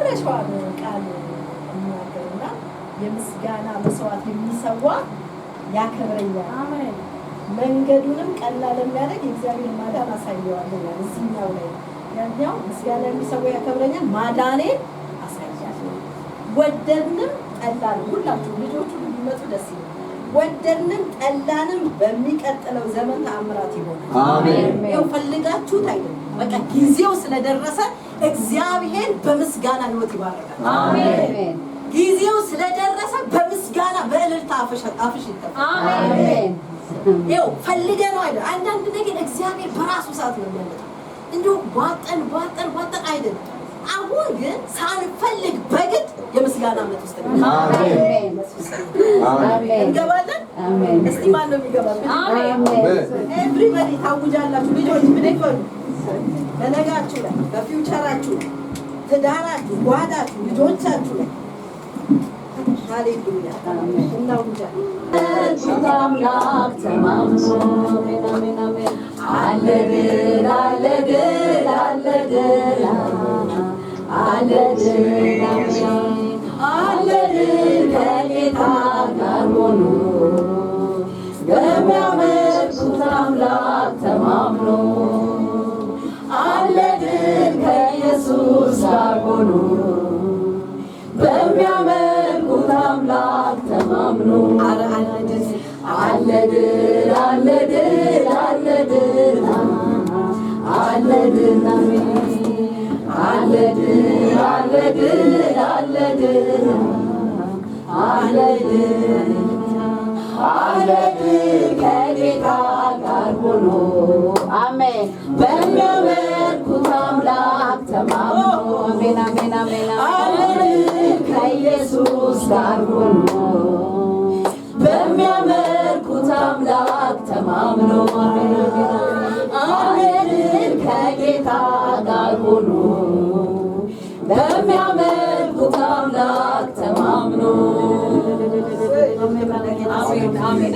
የመጨረሻዋን ቃል እናገርና የምስጋና መስዋዕት የሚሰዋ ያከብረኛል፣ መንገዱንም ቀና ለሚያደርግ የእግዚአብሔር ማዳን አሳየዋለሁ ይላል። እዚህኛው ላይ ያኛው ምስጋና የሚሰዋ ያከብረኛል፣ ማዳኔን አሳያለሁ። ወደድንም ጠላንም፣ ሁላችሁ ልጆቹ ቢመጡ ደስ ይላል። ወደድንም ጠላንም በሚቀጥለው ዘመን ተአምራት ይሆናል። አሜን። ይኸው ፈልጋችሁት አይደለም፣ በቃ ጊዜው ስለደረሰ እግዚአብሔር በምስጋና ህይወት ይባርካል። አሜን። ጊዜው ስለደረሰ በምስጋና በእልልታ አፍሽ አፍሽ ይከፈታል። አሜን። ይኸው ፈልገ ነው አይደል? አንዳንድ ነገር እግዚአብሔር በራሱ ሰዓት ነው የሚያመጣው። እንዲሁ ቧጠን ቧጠን ቧጠን አይደለም። አሁን ግን ሳንፈልግ በግድ የምስጋና ዓመት ውስጥ ነው አሜን። እንገባለን። አሜን። እስቲ ማን ነው የሚገባው? አሜን። Everybody ታውጃላችሁ። ልጆች ብድግ በሉ። በነጋችሁ ላይ፣ በ future ኣችሁ ላይ፣ ትዳራችሁ፣ ጓዳችሁ፣ ልጆቻችሁ ላይ፣ ሃሌሉያ እናውጃለን። አምላክ ተማምኖ አለ ድል፣ አለ ድል፣ አለ ድል፣ አለ ድል፣ አለ ድል ከጌታ ጋር ሆኖ በሚያመልኩት አምላክ ተማምኖ አለ ድል ከኢየሱስ ጋር ሆኖ በሚያመልኩት አምላክ ተማምኖ። ኧረ አለ ድል፣ አለ ድል፣ አለ ድል፣ አለ ድል፣ አለ ድል፣ አለ ድል፣ አለ ድል፣ አለ ድል፣ አለ ድል፣ አለ ድል ከጌታ ጋር ሆኖ አሜን። በሚያመልኩት አምላክ ተማምኖ። አሜን፣ አሜን፣ አሜን። አለ ድል ከኢየሱስ ጋር ሆኖ በሚያመልኩት አምላክ ተማምኖ አለ ድል ከጌታ ጋር ሆኖ በሚያመልኩት አምላክ ተማምኖ። አሜን፣ አሜን።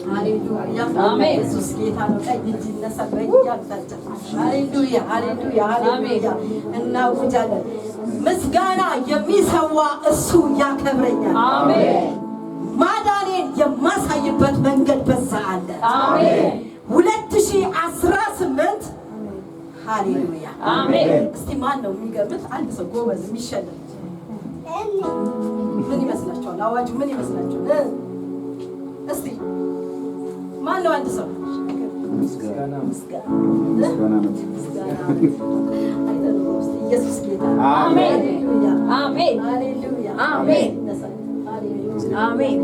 ሃሌሉያ። አሜን። ኢየሱስ ጌታ ነው። ቀኝ እጅ ይነሳ በየአቅጣጫ። ሃሌሉያ፣ ሃሌሉያ፣ ሃሌሉያ። እናውጃለን። ምስጋና የሚሰዋ እሱ ያከብረኛል። አሜን። ማዳኔን የማሳይበት መንገድ በዛ አለ። አሜን። 2018፣ ሃሌሉያ። አሜን። እስቲ ማን ነው የሚገምት? አንድ ሰው ጎበዝ የሚሸለም ምን ይመስላችኋል? አዋጁ ምን ይመስላችኋል? እስቲ ማን ነው አንድ ሰው? ምስጋና። ምስጋና። ምስጋና ነው። ምስጋና አይተነው ውስጥ ኢየሱስ ጌታ ነው። አሜን። ሃሌሉያ። አሜን። ሃሌሉያ። አሜን። ይነሳ። ሃሌሉያ። አሜን።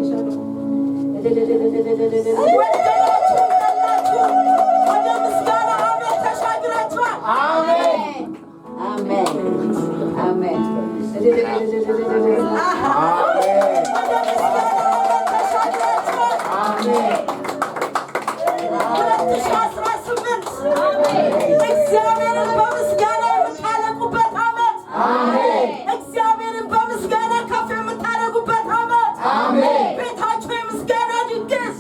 ወደዳችሁ ጠላችሁ ወደ ምስጋና ዓመት ተሻግራችኋል። አሜን፣ አሜን። ወደ ምስጋና ዓመት ተሻግራችኋል። 2018 እግዚአብሔርን በምስጋና የምታለቁበት ዓመት፣ እግዚአብሔርን በምስጋና ከፍ የምታደርጉበት ዓመት፣ ቤታችሁ የምስጋና ድግስ፣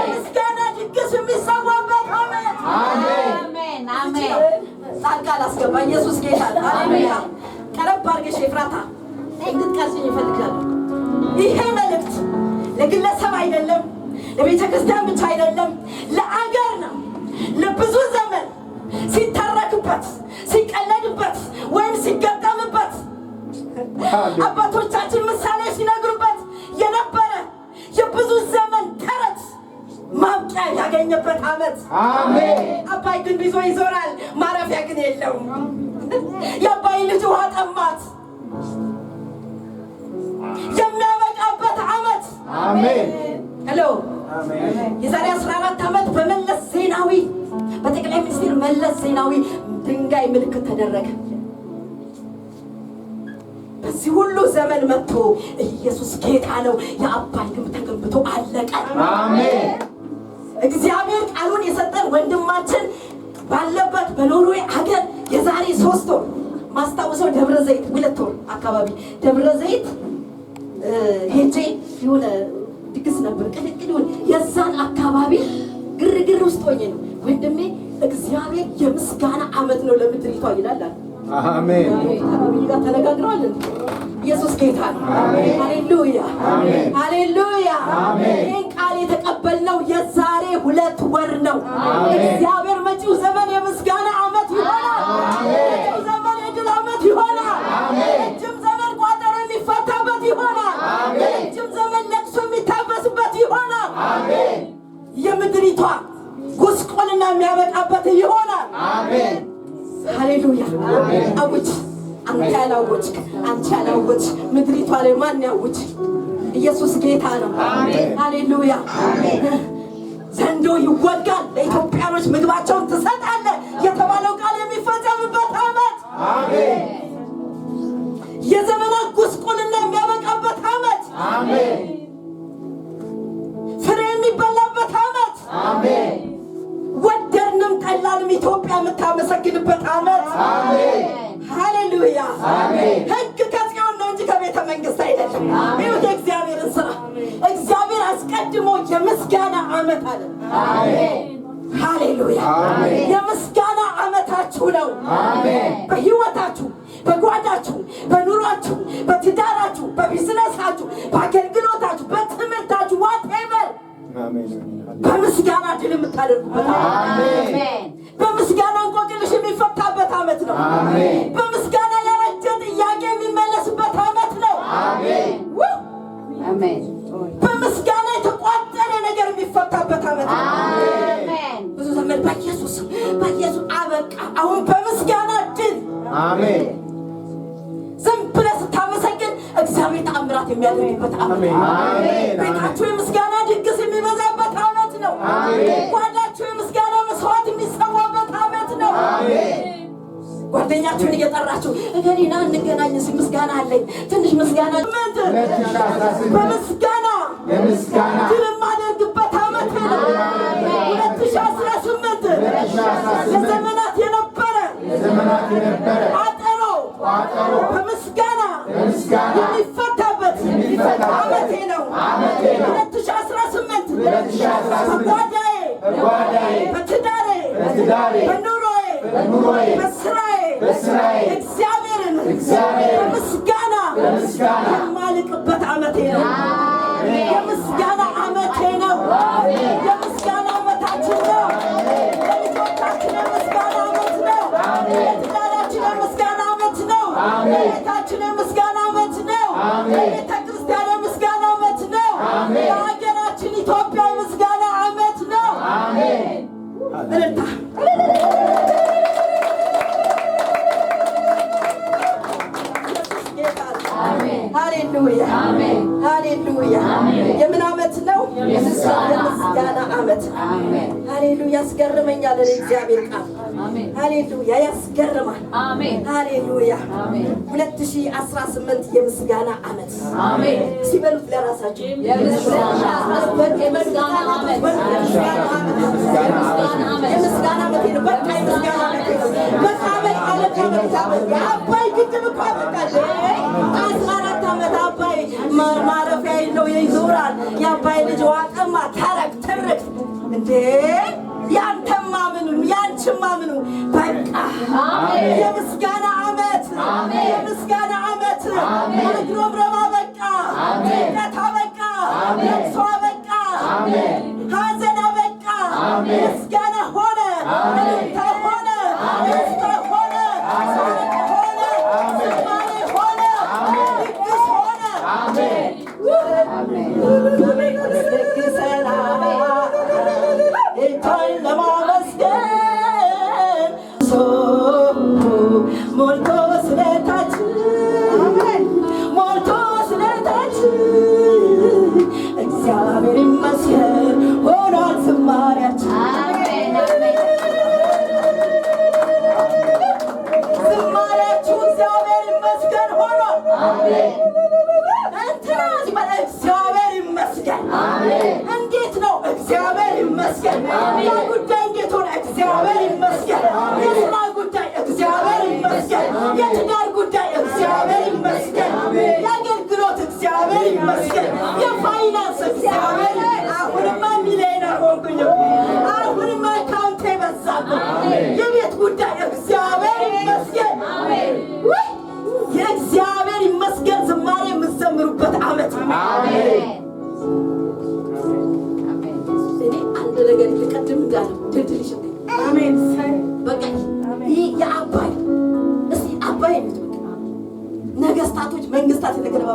የምስጋና ድግስ የሚሰዋበት ዓመት። አሜን፣ አሜን። ጣልቃ ላስገባ። ኢየሱስ ጌታ ነው። ሃሌሉያ። ቀረብ አድርገሽ ኤፍራታ እንድትቀርጽኝ እፈልጋለሁ። ይሄ መልእክት ለግለሰብ አይደለም፣ ለቤተ ክርስቲያን ብቻ አይደለም፣ ለአገር ነው። ለብዙ ዘመን ሲተረክበት፣ ሲቀለድበት ወይም ሲገጠምበት፣ አባቶቻችን ምሳሌ ሲነግሩበት የነበረ የብዙ ዘመን ተረት ማብቂያ ያገኘበት ዓመት። አሜን። አባይ ግንብ ይዞ ይዞራል፣ ማረፊያ ግን የለውም። የአባይ ልጅ ውሃ ጠማት። የሚያበቃበት ዓመት። አሜን። Hello። አሜን። የዛሬ 14 ዓመት በመለስ ዜናዊ፣ በጠቅላይ ሚኒስትር መለስ ዜናዊ ድንጋይ ምልክት ተደረገ። በዚህ ሁሉ ዘመን መጥቶ ኢየሱስ ጌታ ነው። የአባይ ግንብ ተገንብቶ አለቀ። አሜን። እግዚአብሔር ቃሉን የሰጠን ወንድማችን ባለበት በኖርዌይ ሀገር የዛሬ 3 ወር ማስታውሰው ደብረ ዘይት፣ 2 ወር አካባቢ ደብረ ዘይት ሄጄ የሆነ ድግስ ነበር፣ ቅልቅል ይሆን የዛን አካባቢ ግርግር ውስጥ ሆኜ ነው ወንድሜ። እግዚአብሔር የምስጋና ዓመት ነው ለምድሪቷ ይላል አለ። አሜን። ከነቢይ ጋር ተነጋግረዋል እንዴ? ኢየሱስ ጌታ ነው። ሃሌሉያ፣ ሃሌሉያ። ይህን ቃል የተቀበልነው የዛሬ 2 ወር ነው። እግዚአብሔር መጪው ዘመን የምስጋና ዓመት ይሆናል። መጪው ዘመን የድል ዓመት ይሆናል። ረጅም ዘመን ቋጠሮ የሚፈታበት ይሆናል። ረጅም ዘመን ለቅሶ የሚታበስበት ይሆናል። የምድሪቷ ጉስቁልና የሚያበቃበት ይሆናል። አሜን። ሃሌሉያ። አውጅ። አንተ ያላወጅክ፣ አንቺ ያላወጅ፣ ምድሪቷ ላይ ማን ያውጅ? ኢየሱስ ጌታ ነው። ሃሌሉያ። ዘንዶ ይወጋል፣ ለኢትዮጵያኖች ምግባቸውን ትሰጣለህ የተባለው ቃል የሚፈጸምበት ዓመት፣ አሜን። የዘመናት ጉስቁልና የሚያበቃበት ዓመት፣ አሜን። ፍሬ የሚበላበት ዓመት፣ አሜን። ወደድንም ጠላንም ኢትዮጵያ የምታመሰግንበት ዓመት። አሜን። ሃሌሉያ። አሜን። ሕግ ከጽዮን ነው እንጂ ከቤተ መንግስት አይደለም። ይሁት የእግዚአብሔርን ስራ። እግዚአብሔር አስቀድሞ የምስጋና ዓመት አለ። ሃሌሉያ። አሜን። የምስጋና ዓመታችሁ ነው። አሜን። በህይወታችሁ፣ በጓዳችሁ፣ በኑሯችሁ፣ በትዳራችሁ፣ በቢዝነሳችሁ፣ በአገልግሎታችሁ፣ በትምህርታችሁ፣ whatever፣ አሜን። በምስጋና ድል የምታደርጉበት ዓመት። አሜን። በምስጋና እንቆቅልሽ የሚፈታበት ዓመት ነው። አሜን። በምስጋና ያረጀ ጥያቄ የሚመለስበት ዓመት ነው። አሜን። ውይ! አሜን። በምስጋና የተቋጠረ ነገር የሚፈታበት ዓመት ነው። አሜን። ብዙ ዘመን በኢየሱስ፣ በኢየሱስ አበቃ። አሁን በምስጋና ድል። አሜን። ዝም ብለህ ስታመሰግን እግዚአብሔር ተአምራት የሚያደርግበት ዓመት ነው። አሜን። ቤታችሁ የምስጋና ድግስ የሚበዛበት ዓመት ነው። አሜን። ጓዳችሁ የምስጋና መስዋዕት የሚሰዋበት ዓመት ነው። አሜን። ጓደኛችሁን እየጠራችሁ እገሌና እንገናኝ እስኪ ምስጋና አለኝ፣ ትንሽ ምስጋና ምንት 2018 በምስጋና የምስጋና ድል የማደርግበት ዓመት ነው። 2018 ለዘመናት የነበረ ለዘመናት የነበረ ቋጠሮ ቋጠሮ በምስጋና በምስጋና የሚፈታበት የሚፈታበት ዓመቴ ነው። ዓመቴ ነው። 2018 2018 በጓዳዬ፣ በጓዳዬ፣ በትዳሬ፣ በትዳሬ፣ በኑሮዬ፣ በኑሮዬ፣ በስራዬ በስራዬ እግዚአብሔርን እግዚአብሔርን በምስጋና በምስጋና የማልቅበት ዓመቴ ነው። የምስጋና ዓመቴ ነው። የምስጋና ዓመታችን ነው። ለልጆቻችን የምስጋና ዓመት ነው። ለትዳራችን የምስጋና ዓመት ነው። አሜን። ለቤታችን የምስጋና ዓመት ነው። አሜን። ለቤተ ክርስቲያን የምስጋና ዓመት ነው። አሜን። ለሀገራችን ኢትዮጵያ የምስጋና ዓመት ነው። አሜን። እልልታ! ኢየሱስ ጌታ ነው። ሃሌሉያ፣ ሃሌሉያ። የምን ዓመት ነው? የምስጋና ዓመት። አሜን። ሃሌሉያ። ያስገርመኛል እኔ እግዚአብሔር ቃል። አሜን። ሃሌሉያ፣ ያስገርማል። አሜን። ሃሌሉያ። አሜን። 2018 የምስጋና ዓመት አሜን። ሲበሉት ለራሳቸው የምስጋና የምስጋና ዓመት። የምስጋና ዓመት፣ የምስጋና ዓመቴ ነው። በቃ የምስጋና ዓመቴ ነው። በቃ አመት አመት አመት አመት የአባይ ግድብ እኮ አበቃል። 14 ዓመት አባይ ማረፊያ የለው ይዞራል። የአባይ ልጅ ዋጠማ ተረክ ትርክ እንዴ፣ ያንተማ ምኑ፣ ያንቺማ ምኑ፣ በቃ የምስጋና ዓመት፣ የምስጋና ዓመት። ማጉረምረም አበቃ፣ ጭንቀት አበቃ፣ ለቅሶ አበቃ፣ ሐዘን አበቃ። ምስጋና ሆነ፣ እልልታ ሆነ፣ ደስታ ሆነ፣ ሳቅ ሆነ፣ ዝማሬ ሆነ፣ ድግስ ሆነ። ደግሰናል ጌታን ለማመስገን፣ ሞልቶ ስለታችን፣ ሞልቶ ስለታችን፣ እግዚአብሔር ይመስገን ሆኗል ዝማሬያችን። አሜን። አሜን። ዝማሬያችሁ እግዚአብሔር ይመስገን ሆኗል። እንትና ሲባል እግዚአብሔር ይመስገን። እንዴት ነው? እግዚአብሔር ይመስገን። ያ ጉዳይ እንዴት ሆነ? እግዚአብሔር ይመስገን። የስራ ጉዳይ እግዚአብሔር ይመስገን። የትዳር ጉዳይ እግዚአብሔር ይመስገን። የአገልግሎት እግዚአብሔር ይመስገን። የፋይናንስ እግዚአብሔር። አሁንማ ሚሊዮነር ሆንኩኝ። አሁንማ አካውንቴ በዛብኝ።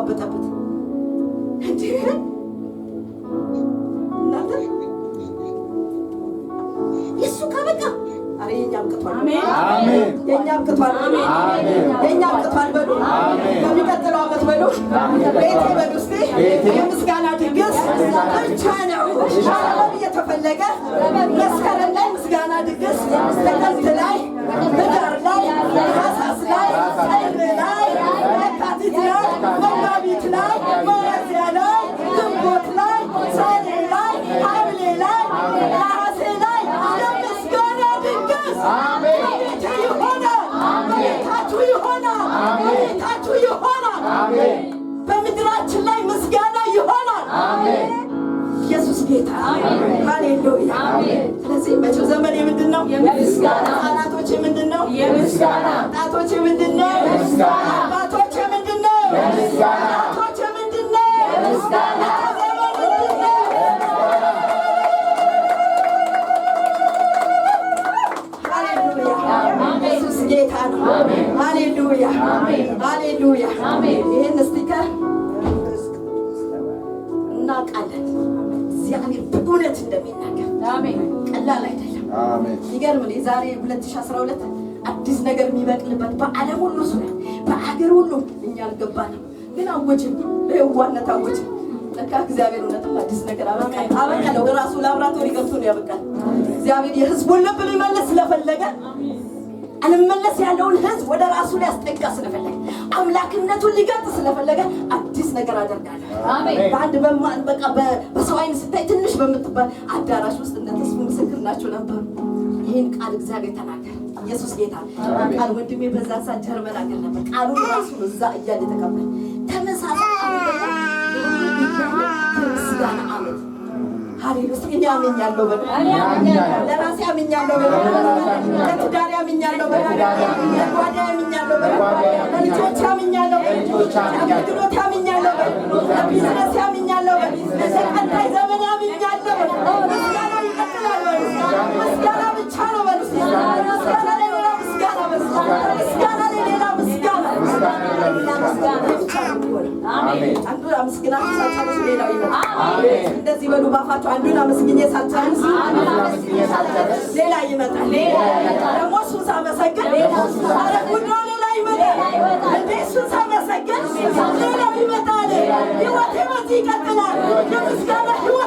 ተገለባበጠበት። እንዴ እናንተ የሱ ካበቃ አረ የኛ አብቅቷል። አሜን። የኛ አብቅቷል በሉ። አሜን። የኛ አብቅቷል በሉ። አሜን። በሚቀጥለው ዓመት በሉ። ቤቴ በሉ እስቲ ቤቴ የምስጋና ድግስ ብቻ ነው። ሰበብ እየተፈለገ መስከረም ላይ ምስጋና ድግስ፣ ጥቅምት ላይ፣ ህዳር ላይ፣ ታህሳስ ላይ፣ ጥር ላይ፣ የካቲት ላይ፣ መጋቢት ላይ፣ ሚያዝያ ላይ፣ ግንቦት ላይ፣ ሰኔ ላይ፣ ሐምሌ ላይ፣ ነሐሴ ላይ የምስጋና ድግስ አሜን። በቤቴ ይሆናል። በቤታችሁ ይሆናል። አሜን። በቤታችሁ ይሆናል። አሜን። በምድራችን ላይ ምስጋና ይሆናል። አሜን። ኢየሱስ ጌታ። ሃሌሉያ። ስለዚህ መጪው ዘመን የምንድን ነው? የምስጋና። ህጻናቶች የምንድን ነው? የምስጋና። ወጣቶች የምንድን ነው? የምስጋና። አባቶች የምንድን ነው? የምስጋና። እናቶች የምንድን ነው? የምስጋና። ዘመን ምንድን ነው? ሃሌሉያ። ኢየሱስ ጌታ ነው። ሃሌሉያ። ሃሌሉያ። ይህን sticker እናውቃለን እግዚአብሔር በእውነት እንደሚናገር ቀላል አይደለም። አሜን። ይገርም ነው። የዛሬ 2012 አዲስ ነገር የሚበቅልበት በዓለም ሁሉ ዙሪያ በአገር ሁሉ እኛ አልገባንም፣ ግን አወጅን፣ በየዋህነት አወጅን። ለካ እግዚአብሔር እውነትም አዲስ ነገር አበቃ አበቀለው። ራሱ ላብራቶሪ ገብቶ ነው ያበቃል። እግዚአብሔር የሕዝቡን ልብ ሊመልስ ስለፈለገ አልመለስ ያለውን ሕዝብ ወደ ራሱ ሊያስጠጋ ስለፈለገ አምላክነቱን ሊገልጥ ስለፈለገ አዲስ ነገር አደርጋለሁ። በአንድ በቃ በሰው አይን ስታይ ትንሽ በምትባል አዳራሽ ውስጥ እነ ተስፉ ምስክር ናቸው ነበሩ። ይህን ቃል እግዚአብሔር ተናገረ። ኢየሱስ ጌታ። ቃል ወንድሜ በዛ ሰዓት ጀርመን ሀገር ነበር። ቃሉን ራሱ እዛ እያለ ተቀበለ። ተመሳሳይ አመት ደግሞ እያለ የምስጋና ዓመት። ሃሌሉያ። እስኪ እኔ አምኛለሁ በሉ። ለራሴ አምኛለሁ በሉ። ለትዳሬ አምኛለሁ በሉ። ለጓዳ አምኛለሁ በሉ። ለልጆቼ አምኛለሁ በሉ። ለአገልግሎቴ አምኛለሁ በሉ። ለቢዝነሴ አምኛለሁ በሉ። ለቀጣይ ዘመን አምኛለሁ በሉ። ምስጋና ይቀጥላል በሉ። ምስጋና ብቻ ነው በሉ። ምስጋና ላይ ሌላ ምስጋና በሉ። ምስጋና ላይ ሌላ ምስጋና ብቻ ነው የሚሆነው። አሜን። አንዱን አመስግናችሁ ሳትጨርሱ ሌላው ይመጣል። አሜን። እንደዚህ በሉ ባፋችሁ፣ አንዱን አመስግኜ ሳልጨርስ ሌላ ይመጣል። ደግሞ እሱን ሳመሰግን ኧረ ጉድ ነው፣ ሌላ ይመጣል። እንዴ እሱን ሳመሰግን ሌላው ይመጣል። ህይወቴ በዚህ ይቀጥላል። የምስጋና ህይወት